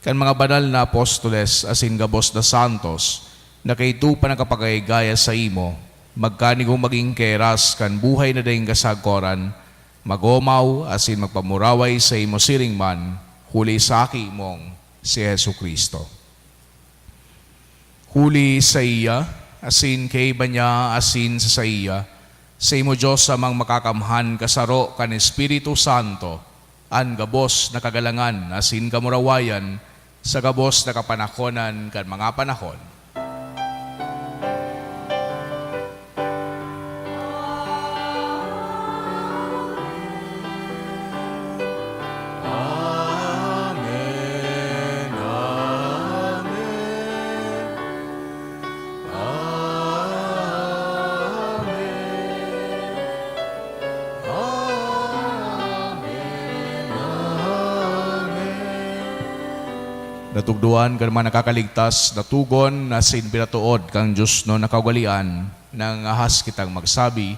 kan mga banal na apostoles asin gabos na santos na kaidto pa nakapagagaya saimo, magkanigong magin keras kan buhay na daing kasagkoran, magomaw asin magpamuraway saimo siring man, huli sa Aki mong si Jesu-Cristo. Huli saiya, asin kaiba niya, asin sa saiya, saimo, Dios Amang Makakamhan, kasaro kan Espiritu Santo, an gabos na kagalangan asin kamurawayan sa gabos na kapanahonan kan mga panahon. Amen, amen, amen, amen, amen. Natugdoan kan mga nakakaligtas na tugon asin pinatood kan diosnon na kaugalean, nangangahas kitang magsabi,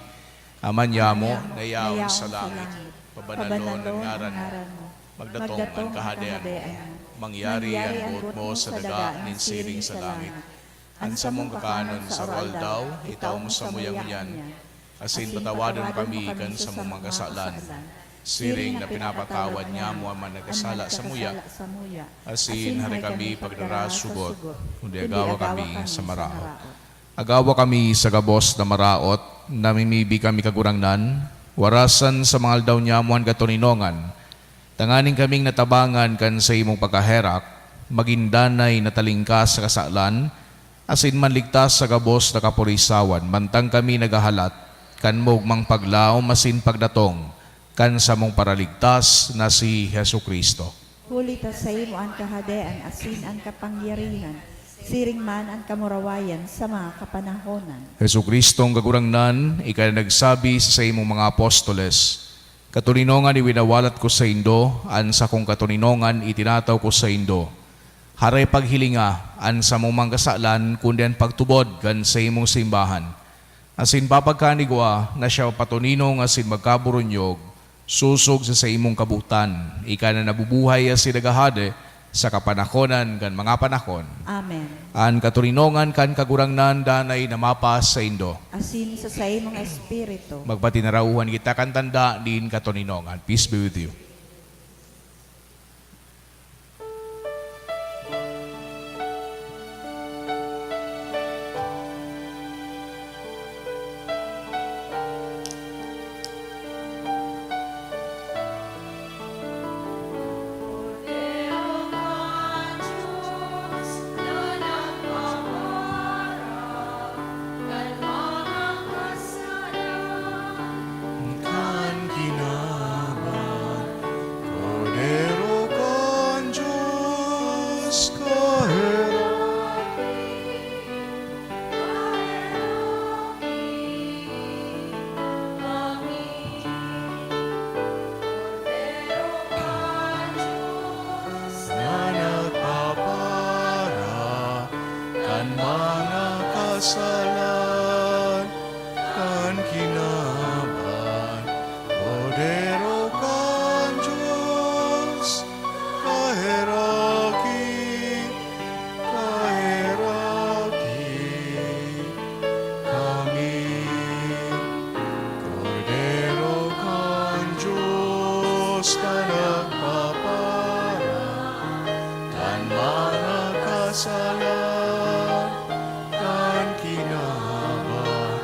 Ama niamo na yaon sa langit, pabanalon an ngaran mo. Magdatong an kahadean mo. Mangyari an boot mo sa daga nin siring sa langit. An samong kakanon sa aroaldaw, itao mo samuya ngunyan. Asin patawadon mo kami kan samong mga kasalan, siring na pinapatawad niamo an mga nagkasala samuya. Asin hari kami pagdarasugot, kundi agawa kami sa maraot. Agawa kami sa gabos na maraot, namimibi kami, Kagurangnan, warasan sa mga aldaw niamo an katoninongan, tanganing kaming natabangan kan saimong pagkaherak, magin danay na talingkas sa kasalan, asin manligtas sa gabos na kapurisawan, mantang kami naghahalat kan maogmang paglaom asin pagdatong kan samong Paraligtas na si Jesu-Cristo. Huli ta saimo an kahadean asin an kapangyarihan Siring man an kamurawayan sa mga kapanahonan. Jesu-Cristong Kagurangnan, ika na nagsabi sa saimong mga apostoles, "Katoninongan iwinawalat ko saindo, an sakong katoninongan itinataw ko saindo." Hare paghilinga an samong mga kasalan, kundi an pagtubod kan saimong simbahan. Asin papagkanigwa na siya mapatoninong asin magkaburunyog, sosog sa saimong kabotan, ika na nabubuhay asin naghahade sa kapanahonan kan mga panahon. Amen. An katoninongan kan Kagurangnan danay na mapasaindo. Asin sa saimong espiritu. Magpatinarauhan kita kan tanda nin katoninongan. Peace be with you. Kan kinaban, Kordero kan Dios, kaheraki, kaheraki kami. Kordero kan Dios, na nagpapara kan mga kasalan kan kinaban, Kordero kan Dios, kaheraki, kaheraki kami. Kordero kan Dios na nagpapara kan mga kasalan kan kinaban,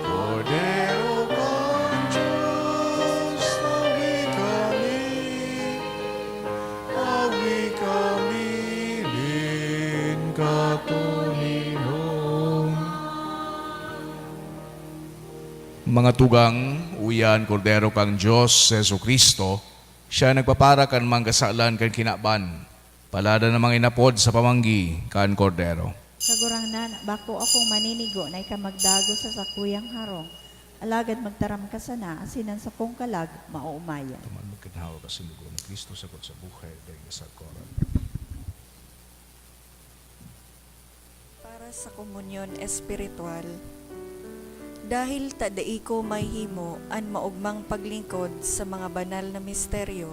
Kordero kan Dios, tawi kami, tawi kami nin katoninongan. Mga tugang, uya an Kordero kan Dios, si Jesu-Cristo, siya nagpapara kan mga kasalan kan kinaban. Palada na mga inapod sa pamanggi kan Kordero. Kagurangnan, bako akong maninigo na ika magdagos sa sakuyang harong, alagad magtaram ka sana, asin an sakong kalag maoomayan. Tuman magkinhawa ka sa dugo ni Cristo sagkod sa buhay, dahil sa koran. Para sa komunyon espiritual. Dahil ta dai ko mahimo an maogmang paglingkod sa mga banal na misteryo,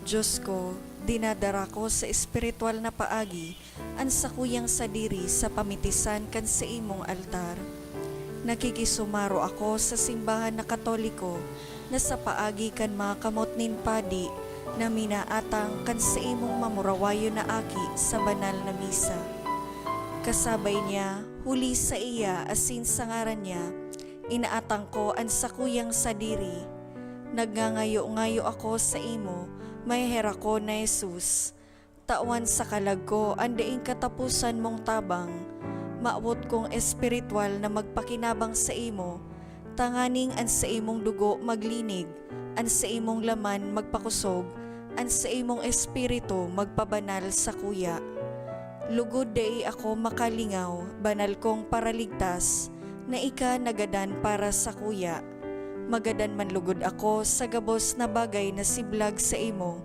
Dios ko, dinadara ko sa espiritual na paagi an sakuyang sadiri sa pamitisan kan saimong altar. Nakikisumaro ako sa simbahan na Katoliko na sa paagi kan mga kamot nin padi na minaatang kan saimong mamurawayon na aki sa banal na misa. Kasabay niya, huli saiya asin sa ngaran niya, inaatang ko an sakuyang sadiri. Nagngangayo-ngayo ako saimo, maheherakon na Jesus. Tawan sa kalag ko an daing kataposan mong tabang. Mawot kong espiritual na magpakinabang saimo, tanganing an saimong dugo maglinig, an saimong laman magpakosog, an saimong espiritu magpabanal sakuya. Lugod dai ako makalingaw, banal kong Paraligtas, na ika nagadan para sakuya. Magadan man lugod ako sa gabos na bagay na siblag saimo,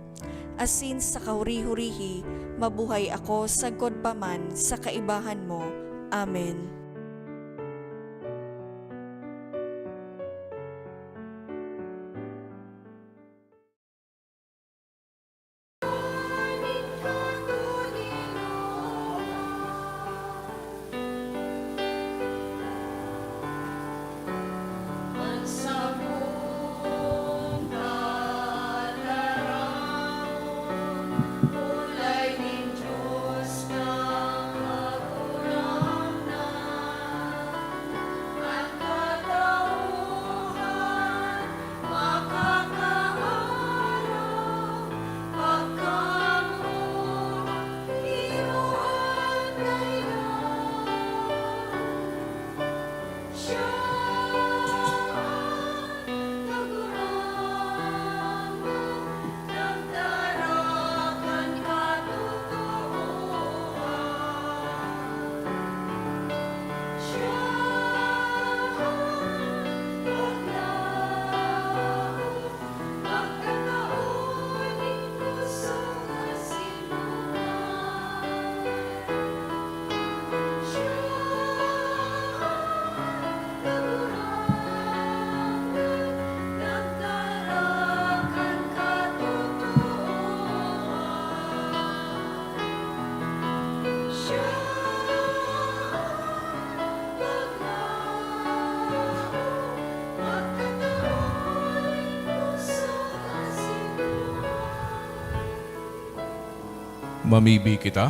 asin sa kahuri-hurihi, mabuhay ako sagkod pa man sa kaibahan mo. Amen. Mamibi kita.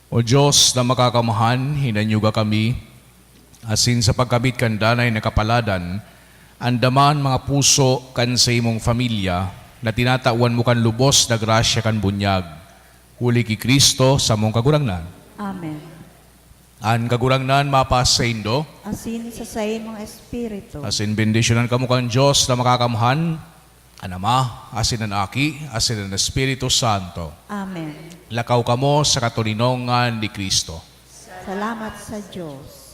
O Diyos na makakamhan, hinanyuga kami, asin sa pagkamit kan danay na kapaladan, andama an mga puso kan saimong familya na tinatawan mo kan lubos na grasya kan bunyag, huli ki Cristo samong Kagurangnan. Amen. An Kagurangnan mapasaindo. Asin sa saimong espiritu. Asin bendisyonan kamo kan Dios na makakamhan, an Ama, asin an Aki, asin an Espiritu Santo. Amen. Lakaw kamo sa katoninongan ni Cristo. Salamat sa Dios.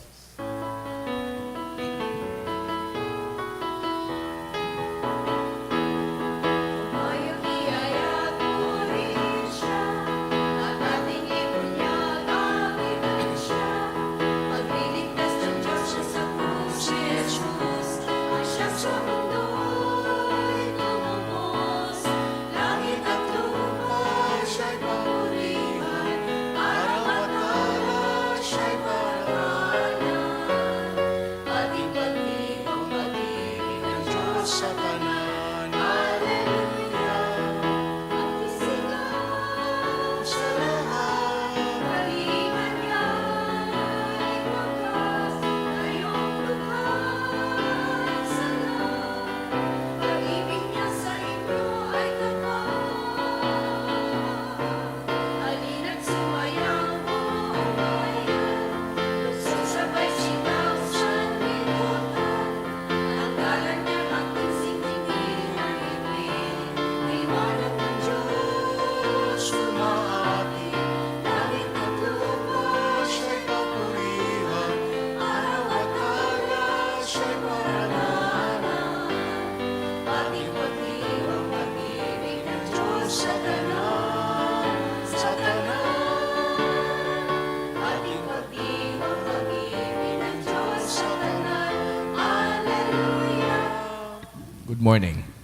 Good morning.